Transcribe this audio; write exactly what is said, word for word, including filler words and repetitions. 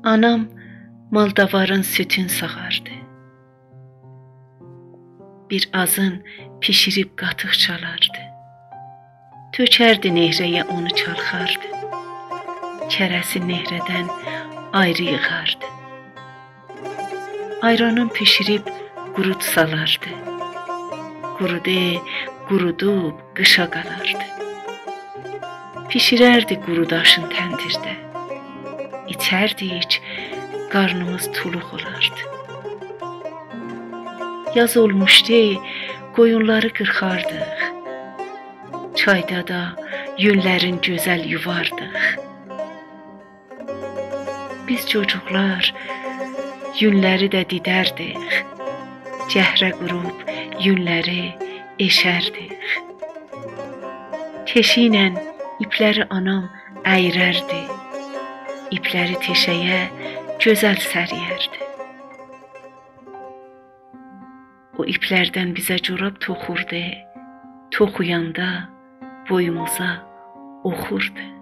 آنام مال-داوارین سوتون ساغاردی. بیر آزین بیشیریب قاتیق چالاردی. تؤکردی نئهره‌یه، اونو چالخاردی. کره‌سی نئهره‌دن آیری ییغاردی. آیرانین بیشیریب قوروت سالاردی. قورودو قورودوب قیشا قالاردی. بیشیرردی قورود آشین تندیرده. ایچردیک، قارنیمیز تولوق اولاردی. یاز اولموشدو، قویونلاری قیرخاردیق. چایدا دا یونلرین گؤزل یوواردیق. بیز جوجوقلار یونلری ده دیدردیک. جهره قوروب یونلری ائشردیک. تئشی‌یله ایپلری آنام اییرردی. ایپلری تئشه‌یه گؤزل سریردی. او ایپلردن بیزه جوراب توخوردو، توخویاندا بویوموزا اوخوردو.